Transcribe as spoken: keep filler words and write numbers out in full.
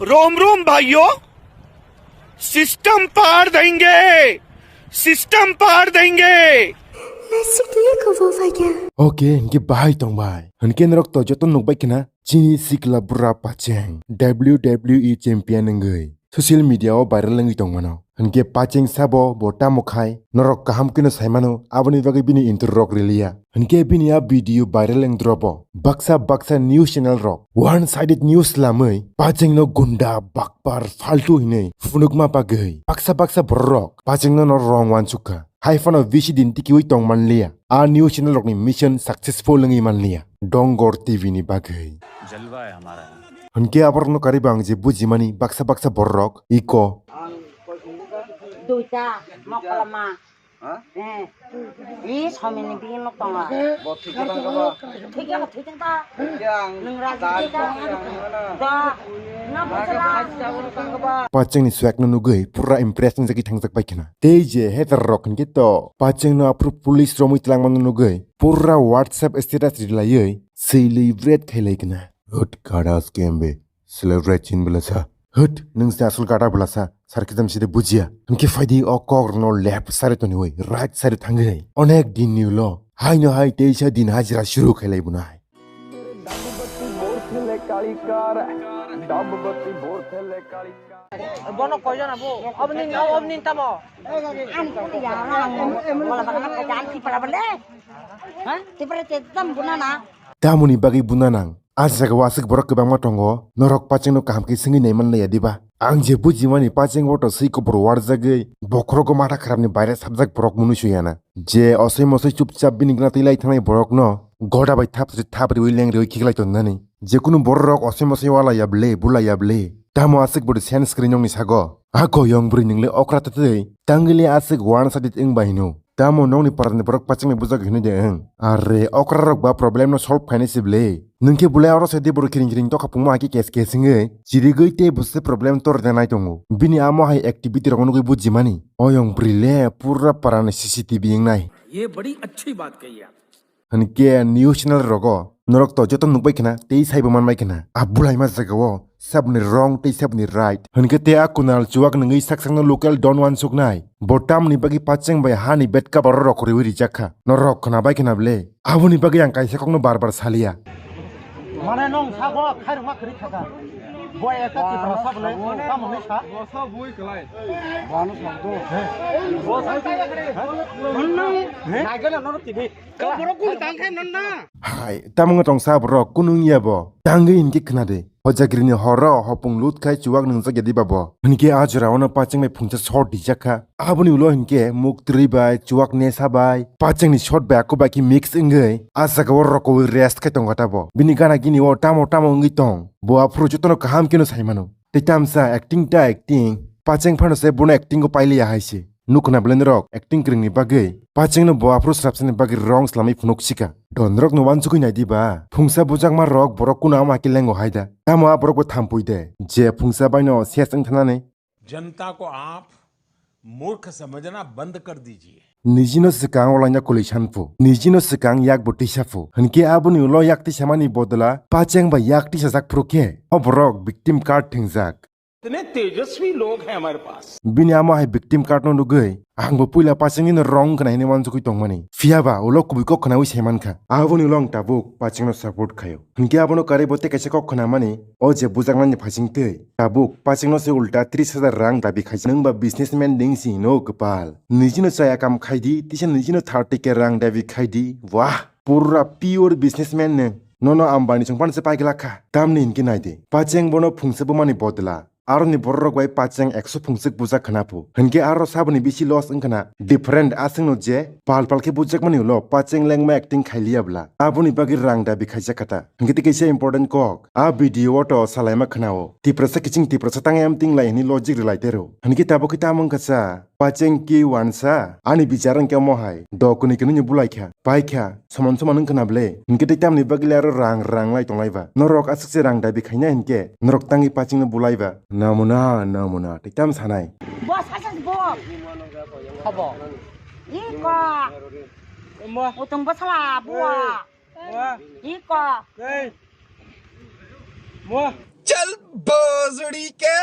रोम रोम भाइयों, सिस्टम पार देंगे, सिस्टम पार देंगे। Nasik tu ya kau bawa ya? Okay, hingke bahai tong bai. Hingke norok to joto nuk bai khna chini sikla bura Pacheng W W E champion wngwi social media o viral wngwi tong mano. Hingke Pacheng sabo bo tamo khai norok kaham keno sai mano, aboni bagwi bini intro rok riliya. Hingke bini a video viral wng drobo. Baksa baksa news channel rok one sided news lamwi Pacheng no gunda bakpar faltu hinwi phunukma bagwi baksa baksa borok rok Pacheng no no wrong wansukha. Hai phano bisi din tikiwi tong manliya. A news channel rokni mission successful wngwi manliya Dongor T V ni bagwi. जलवा है हमारा। Hingke aborokno karwi bo ang je bujimani baksa baksa borok iko. Duita, mokoloma. Ha? Eh. Ih, somini bini nok tongo. Bo thwikhe tang kha ba? Thwikhe, thwikhe ta. Thwikhe ang. Nwng raji dai thwikhe ta. Thwikhe ang, nwng ano. Da. Na. Naga bwsala. Pacheng ni swag no nugwi pura impress wngjagwi thangjak bai khna. Tei je hater rok hingke to Pacheng no aphuru police romwi twlangma no nugwi pura WhatsApp status rilaiwi celebrate khailai khna. Hut kada scam be. Celebrate chin belasa. Hut, nwng se asol gada belasa. Sar khe jam side bujiya. Hwnkhe phaidi o kok rokno left side toniwi right side thangwi. Onek din ni ulo. Haino hai teisa din hajira shuru khailai bunai. Bono koijon abo? Oboni no, oboni tamo? Ani ko ya, wala bagana ko kan ti pala bale. Ha? Ti pala te tam bunana. Tamoni bagwi bunanang. A jagao aswk borok kwbangma tongo, norok Pachengno kaham khe swngwi naiman laiya diba? Ang je bujimani Pacheng o to swi kubur warjagwi, bokhorogo matha kharapni baire sabjak borok mwnwi suyana. Je osoi mosoi chupchap bini gana twi lai thangnai borokno goda bai thap thap riwi leng riwi khiklai tonnani. Jekunu bororok osoi mosoi walaiya ble, bulaiya ble, tamo aswk bwrwi sense kwrwi nokni sago? A koyong bwrwi nwngli okra twtwi, tangwili aswk one sided wng bai hino. Tamo nokni parani borok Pachengni bujak hinwi de wng? Are, okrarok ba problem no solve khainai se ble. Nwng khe bolai oro se de borok kiring kiring tokha pungma hai khe kes kes wngwi chirigwi tei bo se problem tor de nai tongo. Bini amo hai activity rok nugwi bujimani. Oyong bwrwi le pura parani C C T V wngnai. ये बड़ी अच्छी बात कही आप। Hwnkhe news channel rogo norok to joto nukbai khna tei saibo manbai khna. A bulaima jagao saboni wrong tei saboni right. Hwnkhe tei a Kunal Chuwak nwngwi sak sakno local don wansuknai. Bo tamni bagwi Pacheng bai hani bed cover rok riwi rijak kha. Norok khna bai khna ble. Aboni bagwi ang kaisa kokno bar bar saliya. Mane nwng sago khairokma kwrwi thaka. Bo ekta Tripura sabo le tamo hinwi sa. Bo sa bui kwlai. Bo ano sa do. Bo sa. Nwng nai gana no T V. Borok kunu tang khe nonna. Hai, tamo wng tong sa borok, kunu wng ya bo. Tangwi hinkhe khna de. Hojagrini horo hopung lut khai chuwak nwngjak ya diba bo. Hinkhe a jora ono Pacheng bai phungsa shot dijak kha. Aboni ulo hinkhe muk twrwi bai, chuwak nesa bai, Pachengni shot bai ako bai khe mix wngwi a jagao rokowi rest khai tongo ta bo. Bini gana gini o tamo tamo wngwi tong. Bo aphuru jotono kaham kheno sai mano. Tei tamsa acting ta acting, Pacheng phano se bono acting o pailiya hai se. Nukhna belai norok acting kwrwngni bagwi Pachengno bo aphuru swrapsani bagwi rong slamwi phunuk sika. Donorokno wansugwi nai di ba, phungsa bujakma rok borok kuno ama khe lengo hai da. Tamo a borok bo thampui de, je phungsa baino ses wng thanani. जनता को आप मूर्ख समझना बंद कर दीजिए। Nijino swkang olaina kwlwi san phu, nijino swkang yak bo tisa phu. Hinkhe aboni ulo yak tisamani bodla Pacheng bai yak tisajak phuru khe o borok victim card thingjak. इतने तेजस्वी लोग हैं हमारे पास। Bini amo hai victim card no nugwi ang bo puila Pachengni no wrong khna hinwi wansugwi tongmani. Phiya ba ulo kubui kok khnawi sai mankha. Aboni ulo ang tabuk Pachengno support khaio. Hinkhe abono karwi bo tei kaisa kok khnamani, o je bujaknani phasing twi tabuk Pachengno se ulta tris hajar rang dabi khaijak. Nwng ba businessman ding si hino kwpal. Nijino chaya kam khai di, tisa nijino thirty K rang dabi khai di. Wah, pura pure businessman nwng. Nono Ambani chwng phano se pai glak kha. Tamni hinkhe nai di. Pacheng bono phungsa bumani bodla aroni bororok bai Pacheng ekso phungswk bujak khna phu. Hinkhe aro saboni bisi loss wng khna. Different aswkno je pal pal khe bujakmani ulo Pacheng lengma acting khailiya bwla. Aboni bagwi rang dabi khaijak kha ta. Hinkhe tei kaisa important kok. A video o to salaima khna o. Tiprasa kiching Tiprasa tang em ting lai hwnwi logic rwlai tero. Hinkhe tabuk khe tamo wngkha sa. Pacheng ki wansa, ani bichar wngkhe omo hai, do kwnwi kwnwi ni bulai kha, pai kha, soman soman wng khna ble, hinkhe tei tamni bagwi le aro rang rang lai tonglai ba, norok aswk se rang dabi khaina hinkhe, norok tangwi Pacheng no bulai ba, namuna, namuna, tei tam sanai. Bo sasa bo. Habo. Iko. Mo. Utung bo sala bo. Mo. Iko. Mo. Chal boss. Jwrwi khe